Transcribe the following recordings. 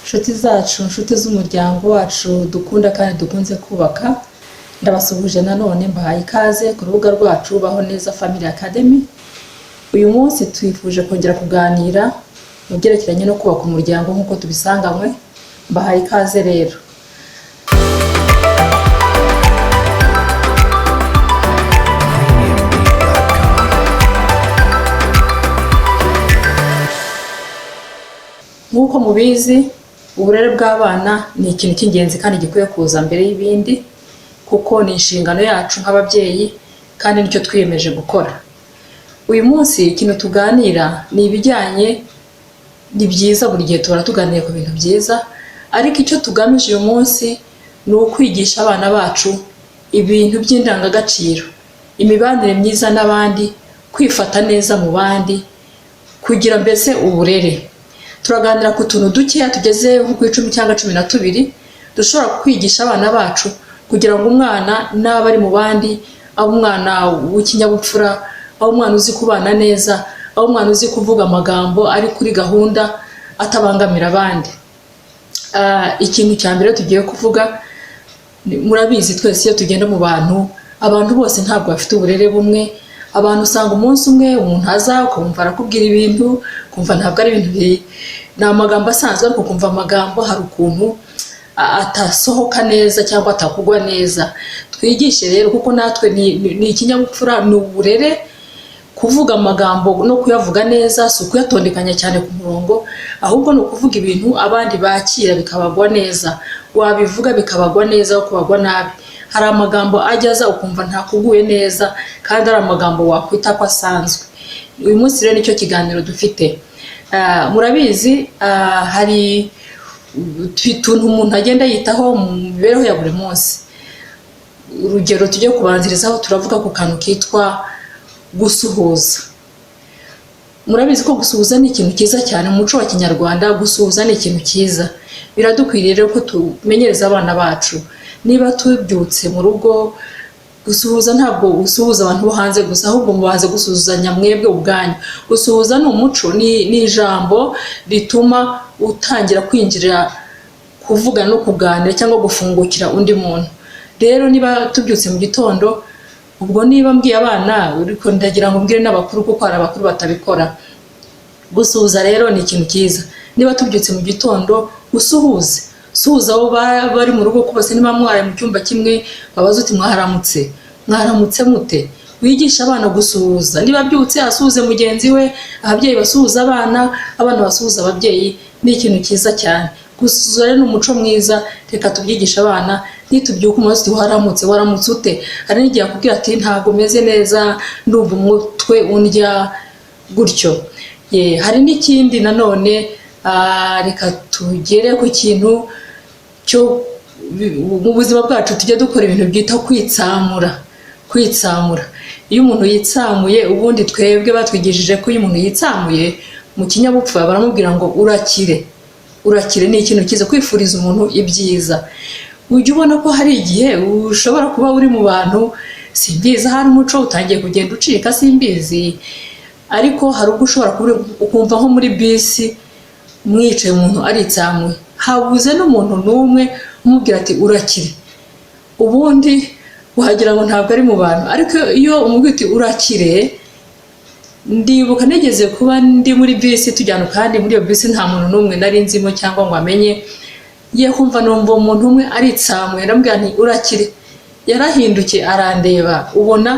Inshuti zacu, inshuti z'umuryango wacu dukunda kandi dukunze kubaka, ndabasuhuje nanone, mbahaye ikaze ku rubuga rwacu Baho Neza Family Academy. Uyu munsi twifuje kongera kuganira mu byerekeranye no kubaka umuryango nk'uko tubisanganywe. Mbahaye ikaze rero. PremiumBeat.com. Nk'uko mubizi, uburere bw'abana ni ikintu cy'ingenzi kandi gikwiye kuza mbere y'ibindi, kuko ni inshingano yacu nk'ababyeyi kandi nicyo twiyemeje gukora. Uyu munsi ikintu tuganira ni ibijyanye, ni byiza, buri gihe tuhora tuganira ku bintu byiza, ariko icyo tugamije uyu munsi ni ukwigisha abana bacu ibintu by'indangagaciro, imibanire myiza n'abandi, kwifata neza mu bandi, kugira mbese uburere. Turaganira ku tuntu dukeya tugeze nko ku 10 cyangwa 12 dushobora kwigisha abana bacu kugira ngo umwana naba ari mu bandi abe umwana w'ikinyabupfura, abe umwana uzi kubana neza, abe umwana uzi kuvuga amagambo ari kuri gahunda atabangamira abandi. Ikintu cya mbere tugiye kuvuga, murabizi twese iyo tugenda mu bantu, abantu bose ntabwo bafite uburere bumwe. Abantu usanga umunsi umwe umuntu aza ukumva arakubwira ibintu, ukumva ntabwo ari ibintu, ni amagambo asanzwe, ariko ukumva amagambo hari ukuntu atasohoka neza cyangwa atakugwa neza. Twigishe rero, kuko natwe ni ikinyabupfura, ni uburere kuvuga amagambo no kuyavuga neza. Si ukuyatondekanya cyane ku murongo, ahubwo ni ukuvuga ibintu abandi bakira bikabagwa neza, wabivuga bikabagwa neza aho kubagwa nabi. Hari amagambo ajya aza ukumva ntakuguye neza kandi ari amagambo wakwita ko asanzwe. Uyu munsi rero nicyo kiganiro dufite. Murabizi, hari utuntu umuntu agenda yitaho mu mibereho ya buri munsi. Urugero tujye kubanzirizaho, turavuga ku kantu kitwa gusuhuza. Murabizi ko gusuhuza ni ikintu cyiza cyane mu muco wa kinyarwanda. Gusuhuza ni ikintu cyiza, biradukwiriye rero ko tumenyereza abana bacu. Niba tubyutse mu rugo, gusuhuza ntabwo usuhuza abantu bo hanze gusa, ahubwo mubanze gusuhuzanya mwebwe ubwanyu. Gusuhuza ni umuco, ni ijambo rituma utangira kwinjira kuvuga no kuganira cyangwa gufungukira undi muntu. Rero niba tubyutse mu gitondo, ubwo niba mbwiye abana, ariko ndagira ngo mbwire n'abakuru, kuko hari abakuru batabikora. Gusuhuza rero ni ikintu cyiza. Niba tubyutse mu gitondo, usuhuze, suhuza abo bari mu rugo bose. Niba mwaraye mu cyumba kimwe, babaze uti: "Mwaharamutse? Mwaramutse mute?" Wigisha abana gusuhuza. Niba abyutse asuhuze mugenzi we, ababyeyi basuhuza abana, abana basuhuza ababyeyi, ni ikintu cyiza cyane. Gusuhuza rero ni umuco mwiza, reka tubyigishe abana. Nitubyuka umunsi uti: "Waramutse? Waramutse ute?" Hari n'igihe akubwira ati: "Ntabwo meze neza, ndumva umutwe undya gutyo." Hari n'ikindi nanone, reka tugere ku kintu cyo mu buzima bwacu tujya dukora ibintu byita kwitsamura. Kwitsamura, iyo umuntu yitsamuye, ubundi twebwe batwigishije ko iyo umuntu yitsamuye mu kinyabupfura baramubwira ngo: "Urakire, urakire." Ni ikintu cyiza kwifuriza umuntu ibyiza. Ujya ubona ko hari igihe ushobora kuba uri mu bantu, simbizi, ahari umuco utangiye kugenda ucika, simbizi, ariko hari ubwo ushobora kuba ukumva nko muri bisi mwicaye, umuntu aritsamuye, habuze n'umuntu n'umwe umubwira ati: "Urakire." Ubundi wagira ngo ntabwo ari mu bantu, ariko iyo umubwira uti: "Urakire." Ndibuka nigeze kuba ndi muri bisi tujyana, kandi muri iyo bisi nta muntu n'umwe nari nzimo cyangwa ngo amenye. Ngiye kumva numva umuntu umwe aritsamuye, ndamubwira nti: "Urakire." Yarahindukiye arandeba, ubona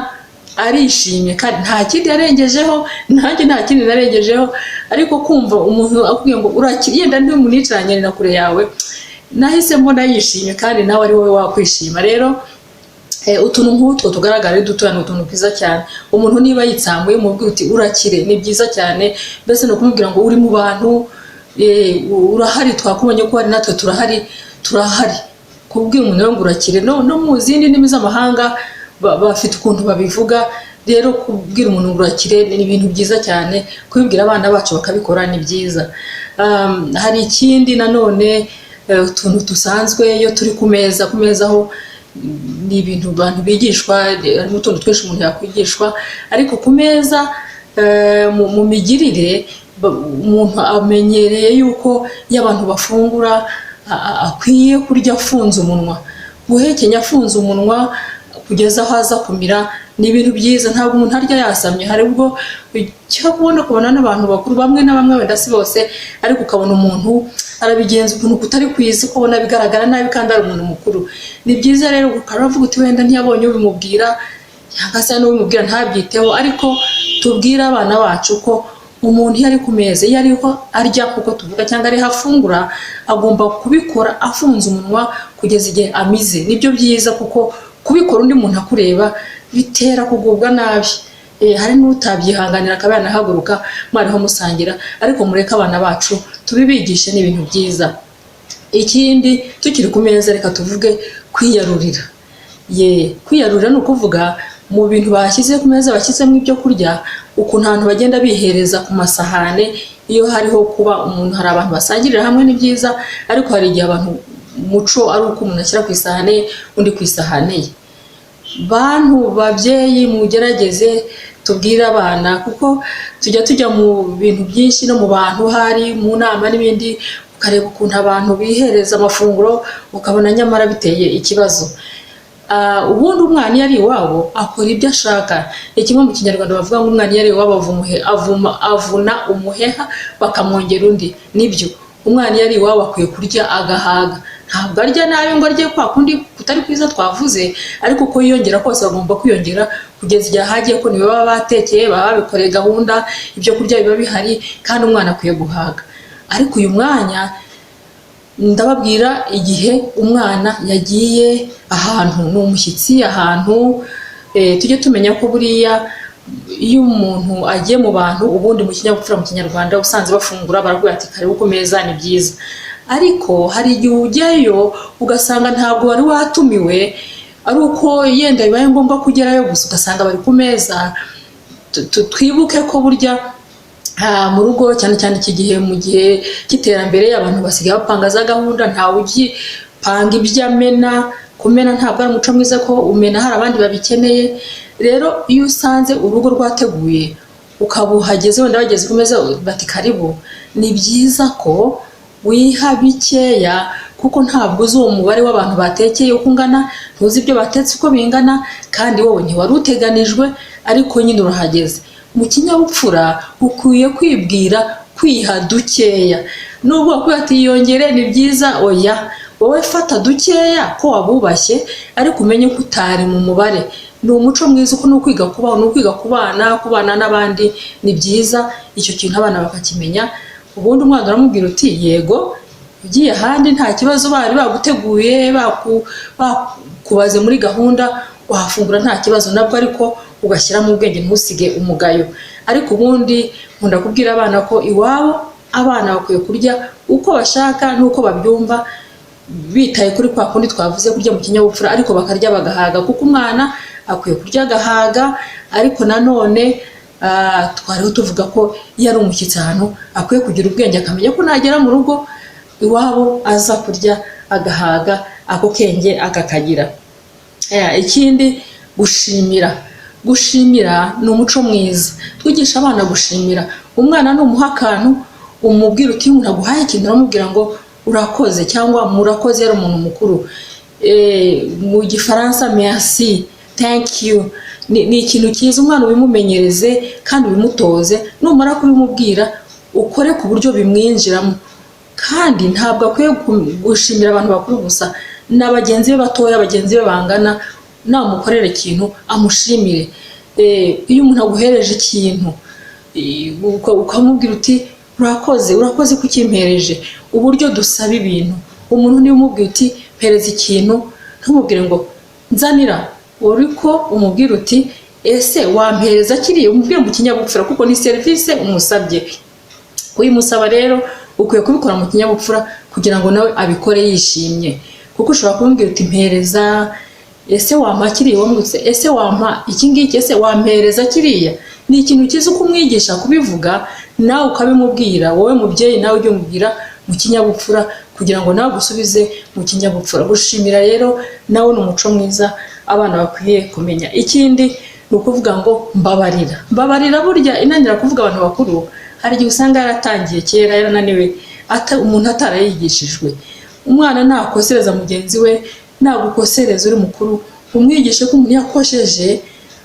arishimye, kandi nta kindi yarengejeho, nanjye nta kindi narengejeho. Ariko kumva umuntu akubwiye ngo: "Urakire," yenda ntimunicaranye na kure yawe, nahise mbona yishimye, kandi nawe ari wowe wakwishima. Rero utuntu nk'utwo tugaragara ari dutoya ni utuntu twiza cyane. Umuntu niba yitsamuye, umubwira uti: "Urakire," ni byiza cyane. Mbese ni ukumubwira ngo uri mu bantu, urahari, twakubonye ko hari natwe turahari, turahari. Kubwira umuntu rero ngo urakire, no mu zindi ndimi z'amahanga bafite ukuntu babivuga. Rero kubwira umuntu ngo urakire ni ibintu byiza cyane, kubibwira abana bacu bakabikora ni byiza. Hari ikindi nanone, utuntu dusanzwe iyo turi ku meza. Ku meza ho ni ibintu abantu bigishwa, harimo utuntu twinshi umuntu yakwigishwa, ariko ku meza, mu migirire Umuntu amenyereye yuko iyo abantu bafungura akwiye kurya afunze umunwa. Guhekenya afunze umunwa kugeza aho aza kumira ni ibintu byiza. Ntabwo umuntu arya yasamye. Hari ubwo ujya kubona ukabona n'abantu bakuru bamwe na bamwe, wenda si bose, ariko ukabona umuntu arabigenza ukuntu kutari kwiza, ukabona bigaragara nabi kandi ari umuntu mukuru. Ni byiza rero, ukaravuga uti wenda ntiyabonye ubimubwira, cyangwa se n'ubimubwira ntabyiteho, ariko tubwire abana bacu ko umuntu iyo ari ku meza, iyo ariho arya kuko tuvuga cyangwa ariho afungura, agomba kubikora afunze umunwa kugeza igihe amize. Nibyo byiza, kuko kubikora undi muntu akureba bitera kugubwa nabi. Hari n'utabyihanganira akaba yanahaguruka mwariho musangira, ariko mureke abana bacu tubibigishe, ni ibintu byiza. Ikindi, tukiri ku meza, reka tuvuge kwiyarurira. Ye, kwiyarurira ni ukuvuga mu bintu bashyize ku meza, bashyizemo ibyo kurya, ukuntu abantu bagenda bihereza ku masahane. Iyo hariho kuba umuntu, hari abantu basangirira hamwe, ni byiza, ariko hari igihe abantu umuco ari uko umuntu ashyira ku isahane ye, undi ku isahane ye. Bantu babyeyi, mugerageze tubwire abana, kuko tujya mu bintu byinshi no mu bantu, hari mu nama n'ibindi, ukareba ukuntu abantu bihereza amafunguro, ukabona nyamara biteye ikibazo. Ubundi umwana iyo ari iwabo akora ibyo ashaka. Ni kimwe mu Kinyarwanda bavuga ngo umwana iyo ari iwabo avuna umuheha bakamwongera undi. Nibyo, umwana iyo ari iwabo akwiye kurya agahaga. Ntabwo arya nabi ngo arye kwa kundi kutari kwiza twavuze, ariko uko yiyongera kose agomba kwiyongera kugeza igihe ahagiye, ko nibo baba batekeye, baba babikoreye gahunda, ibyo kurya biba bihari, kandi umwana akwiye guhaga. Ariko uyu mwanya ndababwira igihe umwana yagiye ahantu, ni umushyitsi ahantu, tujye tumenya ko buriya iyo umuntu agiye mu bantu, ubundi mu kinyabupfura, mu Kinyarwanda, usanze bafungura barakubwira ati "Karibu ku meza", ni byiza. Ariko hari igihe ujyayo ugasanga ntabwo wari watumiwe, ari uko yenda bibaye ngombwa kugerayo gusa, ugasanga bari ku meza. Twibuke ko burya mu rugo, cyane cyane iki gihe, mu gihe cy'iterambere, abantu basigaye bapanga za gahunda, ntawe ugipanga ibyo amena. Kumena ntabwo ari umuco mwiza, ko umena hari abandi babikeneye. Rero iyo usanze urugo rwateguye, ukaba uhageze, wenda bageze ku meza bati "Karibu", ni byiza ko wiha bikeya, kuko ntabwo uzi uwo mubare w'abantu batekeye uko ungana, ntuzi ibyo batetse uko bingana, kandi wowe ntiwari uteganijwe, ariko nyine urahageze. Mu kinyabupfura ukwiye kwibwira kwiha dukeya. Nubwo bakubwira ati "Yiyongere, ni byiza", oya, wowe fata dukeya ko wabubashye, ariko umenye ko utari mu mubare. Ni umuco mwiza, uko ni ukwiga kubaho, ni ukwiga kubana n'abandi, ni byiza icyo kintu abana bakakimenya. Ubundi umwana uramubwira uti "Yego, ugiye ahandi nta kibazo, bari baguteguye, bakubaze muri gahunda, wahafungura nta kibazo nabwo, ariko ugashyiramo ubwenge, ntusige umugayo." Ariko ubundi nkunda kubwira abana ko iwabo abana bakwiye kurya uko bashaka n'uko babyumva, bitaye kuri kwa kundi twavuze kurya mu kinyabupfura, ariko bakarya bagahaga, kuko umwana akwiye kurya agahaga. Ariko nanone twariho tuvuga ko iyo ari umushyitsi ahantu akwiye kugira ubwenge, akamenya ko nagera mu rugo iwabo aza kurya agahaga, ako kenge akakagira. Ikindi, gushimira. Gushimira ni umuco mwiza. Twigisha abana gushimira. Umwana numuha akantu, umubwira uti, umuntu aguhaye ikintu uramubwira ngo "Urakoze" cyangwa "Murakoze" yari umuntu mukuru. Mu Gifaransa "merci", "thank you", ni ikintu cyiza. Umwana ubimumenyereze kandi ubimutoze. Numara kubimubwira, ukore ku buryo bimwinjiramo. Kandi ntabwo akwiye gushimira abantu bakuru gusa, na bagenzi be batoya, bagenzi be bangana, namukorera ikintu amushimire. Iyo umuntu aguhereje ikintu, ukamubwira uti "Urakoze, urakoze kukimpereje." Uburyo dusaba ibintu, umuntu niba umubwira uti "Mpereza ikintu", ntumubwire ngo "Nzanira", uriko umubwira uti "Ese wampereza kiriya?" Umubwire mu kinyabupfura, kuko ni serivisi umusabye. Kuyimusaba rero ukwiye kubikora mu kinyabupfura kugira ngo nawe abikore yishimye, kuko ushobora kumubwira uti "Mpereza", "Ese wampa kiriya?" Wamutse "Ese wampa iki ngiki?", "Ese wampereza kiriya?" Ni ikintu cyiza uko umwigisha kubivuga, nawe ukabimubwira. Wowe mubyeyi, nawe ujye umubwira mu kinyabupfura kugira ngo nawe agusubize mu kinyabupfura. Gushimira rero nawe ni umuco mwiza abana bakwiye kumenya. Ikindi ni ukuvuga ngo "Mbabarira". Mbabarira burya inanira kuvuga abantu bakuru. Hari igihe usanga yaratangiye kera, yarananiwe, umuntu atarayigishijwe. Umwana nakosereza mugenzi we, nagukosereza uri mukuru, umwigishe ko umuntu yakosheje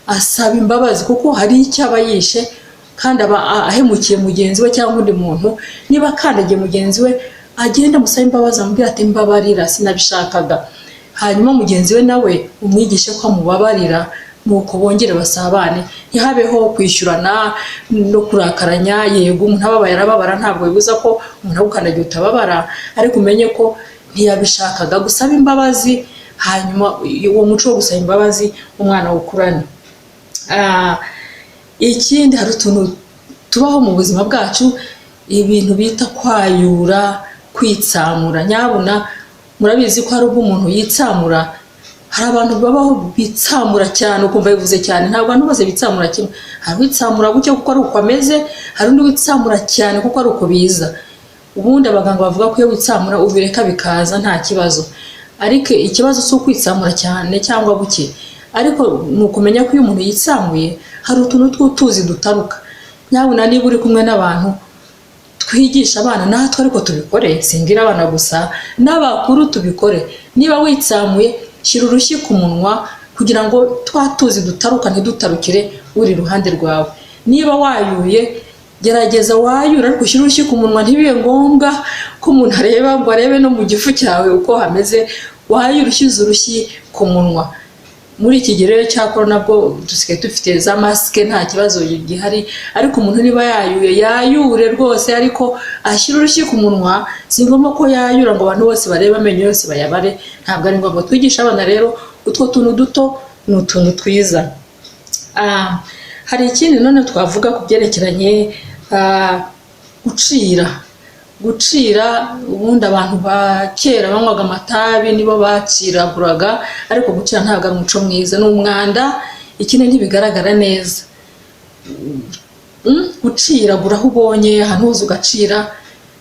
asaba imbabazi, kuko hari icyo aba yishe kandi aba ahemukiye mugenzi we cyangwa undi muntu. Niba akandagiye mugenzi we, agenda amusaba imbabazi, amubwira ati mbabarira, sinabishakaga. Hanyuma mugenzi we nawe umwigishe ko amubabarira, nuko bongere basabane, ntihabeho kwishyurana no kurakaranya. Yego, umuntu ababaye arababara, ntabwo bibuza ko umuntu agukandagiye utababara, ariko umenye ko ntiyabishakaga, gusaba imbabazi. Hanyuma uwo muco wo gusaba imbabazi umwana awukurane. Ikindi, hari utuntu tubaho mu buzima bwacu, ibintu bita kwayura, kwitsamura. Nyabuna murabizi ko hari ubwo umuntu yitsamura. Hari abantu babaho bitsamura cyane, ukumva bivuze cyane. Ntabwo abantu bose bitsamura kimwe. Hari uwitsamura gutyo kuko ari uko ameze, hari undi witsamura cyane kuko ari uko biza. Ubundi abaganga bavuga ko iyo witsamura ubireka bikaza, nta kibazo. Ariko ikibazo si ukwitsamura cyane cyangwa buke, ariko ni ukumenya ko iyo umuntu yitsamuye hari utuntu tw'utuzi dutaruka. Nyabuna niba uri kumwe n'abantu, twigisha abana natwe ariko tubikore, singira abana gusa, n'abakuru tubikore. Niba witsamuye, shyira urushyi ku munwa kugira ngo twa tuzi dutaruka ntidutarukire uri iruhande rwawe. Niba wayuye, gerageza wayure ariko ushyire urushyi ku munwa, ntibibe ngombwa ko umuntu areba ngo arebe no mu gifu cyawe uko hameze. Wayure ushyize urushyi ku munwa. Muri iki gihe rero cya korona bwo dusigaye dufite za masike, nta kibazo gihari. Ariko umuntu niba yayuye, yayure rwose, ariko ashyire urushyi ku munwa. Si ngombwa ko yayura ngo abantu bose barebe amenyo yose bayabare, ntabwo ari ngombwa. Twigisha abana rero utwo tuntu duto, ni utuntu twiza. Hari ikindi none twavuga ku byerekeranye gucira. Gucira, ubundi abantu ba kera banywaga amatabi nibo baciraguraga, ariko gucira ntabwo ari umuco mwiza, ni umwanda, ikindi ntibigaragara neza. Guciragura aho ubonye ahantu hose ugacira,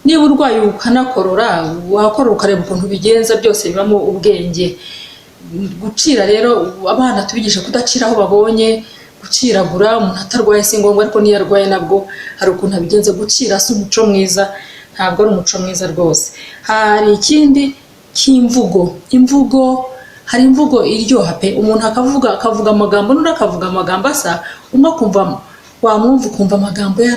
niba urwaye ukanakorora, wakorora ukareba ukuntu bigenza, byose bibamo ubwenge. Gucira rero, abana tubigisha kudacira aho babonye. Guciragura umuntu atarwaye si ngombwa, ariko niyo arwaye nabwo hari ukuntu abigenza. Gucira si umuco mwiza, ntabwo ari umuco mwiza rwose. Hari ikindi cy'imvugo. Imvugo, hari imvugo iryoha pe, umuntu akavuga, akavuga amagambo, n'undi akavuga amagambo asa, umwe akumva, wamwumva ukumva amagambo ye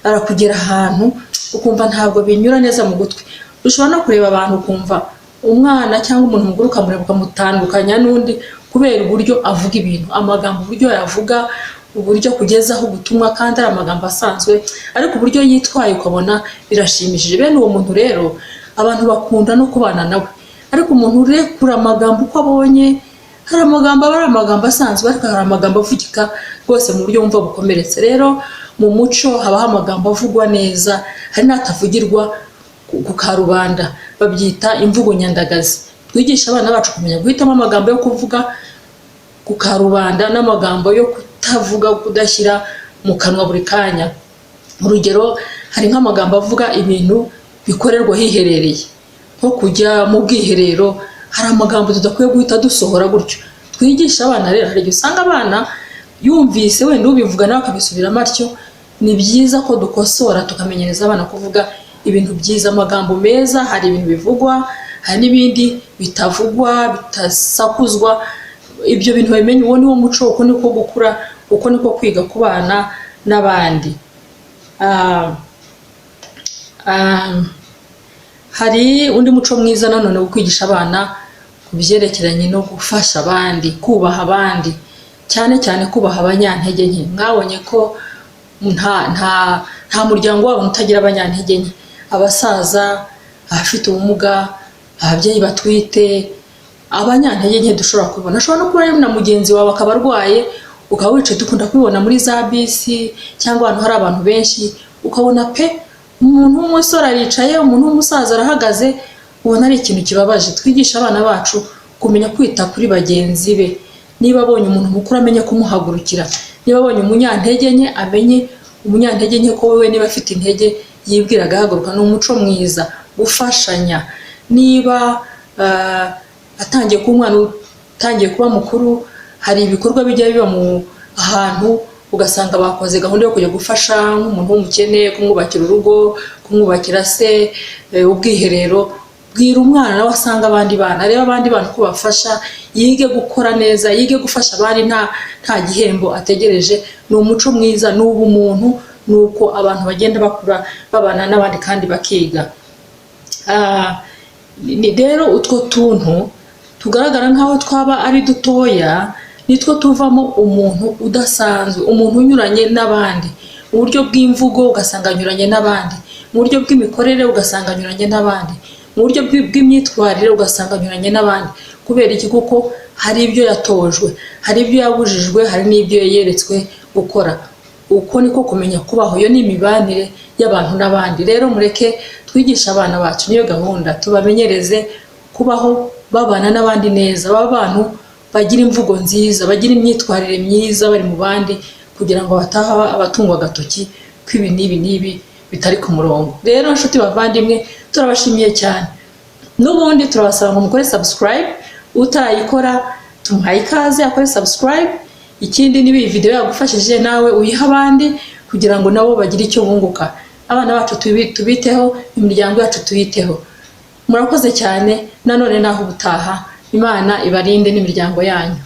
arakugera ahantu, ukumva ntabwo binyura neza mu gutwi. Ushobora no kureba abantu ukumva umwana cyangwa umuntu mukuru, ukamureba ukamutandukanya n'undi kubera uburyo avuga ibintu, amagambo uburyo yavuga, uburyo akugezaho ubutumwa, kandi ari amagambo asanzwe, ariko uburyo yitwaye ukabona birashimishije. Bene uwo muntu rero abantu bakunda no kubana nawe. Ariko umuntu urekura amagambo uko abonye, hari amagambo aba ari amagambo asanzwe, ariko hari amagambo avugika rwose mu buryo wumva bukomeretse. Rero mu muco habaho amagambo avugwa neza, hari n'atavugirwa ku karubanda, babyita imvugo nyandagazi. Twigisha abana bacu kumenya guhitamo amagambo yo kuvuga ku karubanda n'amagambo yo kutavuga, kudashyira mu kanwa buri kanya. Urugero, hari nk'amagambo avuga ibintu bikorerwa hiherereye, nko kujya mu bwiherero, hari amagambo tudakwiye guhita dusohora gutyo. Twigisha abana rero, hari igihe usanga abana yumvise wenda ubivuga nawe akabisubiramo atyo. Ni byiza ko dukosora, tukamenyereza abana kuvuga ibintu byiza, amagambo meza. Hari ibintu bivugwa, hari n'ibindi bitavugwa, bitasakuzwa. Ibyo bintu babimenye, uwo ni wo muco, uko niko gukura, uko niko kwiga kubana n'abandi. Hari undi muco mwiza nanone wo kwigisha abana ku byerekeranye no gufasha abandi, kubaha abandi, cyane cyane kubaha abanyantege nke. Mwabonye ko nta muryango wabo utagira abanyantege nke: abasaza, abafite ubumuga, ababyeyi batwite, abanyantege nke dushobora kubibona. Ashobora no kuba ari na mugenzi wawe akaba arwaye, ukaba wicaye. Dukunda kubibona muri za bisi cyangwa ahantu hari abantu benshi, ukabona pe umuntu w'umusore aricaye, umuntu w'umusaza arahagaze, ubona ari ikintu kibabaje. Twigisha abana bacu kumenya kwita kuri bagenzi be. Niba abonye umuntu mukuru, amenye kumuhagurukira. Niba abonye umunyantege nke, amenye umunyantege nke ko we niba afite intege yibwira agahaguruka. Ni umuco mwiza gufashanya. Niba atangiye kuba umwana, utangiye kuba mukuru, hari ibikorwa bijya biba mu ahantu. Ugasanga bakoze gahunda yo kujya gufasha nk'umuntu w'umukene, kumwubakira urugo, kumwubakira se ubwiherero. Bwira umwana nawe asanga abandi bana, arebe abandi bana uko bafasha, yige gukora neza, yige gufasha abandi nta gihembo ategereje. Ni umuco mwiza, ni ubumuntu, ni uko abantu bagenda bakura babana n'abandi kandi bakiga. Rero utwo tuntu tugaragara nk'aho twaba ari dutoya nitwo tuvamo umuntu udasanzwe, umuntu unyuranye n'abandi. Mu buryo bw'imvugo ugasanga anyuranye n'abandi, mu buryo bw'imikorere ugasanga anyuranye n'abandi, mu buryo bw'imyitwarire ugasanga anyuranye n'abandi. Kubera iki? Kuko hari ibyo yatojwe, hari ibyo yabujijwe, hari n'ibyo yeretswe gukora. Uko niko kumenya kubaho. Iyo ni imibanire y'abantu n'abandi. Rero mureke twigishe abana bacu, niyo gahunda, tubamenyereze kubaho babana n'abandi neza, baba abantu bagira imvugo nziza, bagira imyitwarire myiza bari mu bandi, kugira ngo bataha abatungwa agatoki ko ibi n'ibi n'ibi bitari ku murongo. Rero nshuti bavandimwe, turabashimiye cyane. N'ubundi turabasaba ngo mukore subscribe. Utarayikora tumuhaye ikaze akore subscribe. Ikindi, niba iyi video yagufashije, nawe uyihe abandi kugira ngo nabo bagire icyo bunguka. Abana bacu tubiteho, imiryango yacu tuyiteho. Murakoze cyane nanone, naho ubutaha. Imana ibarinde n'imiryango yanyu.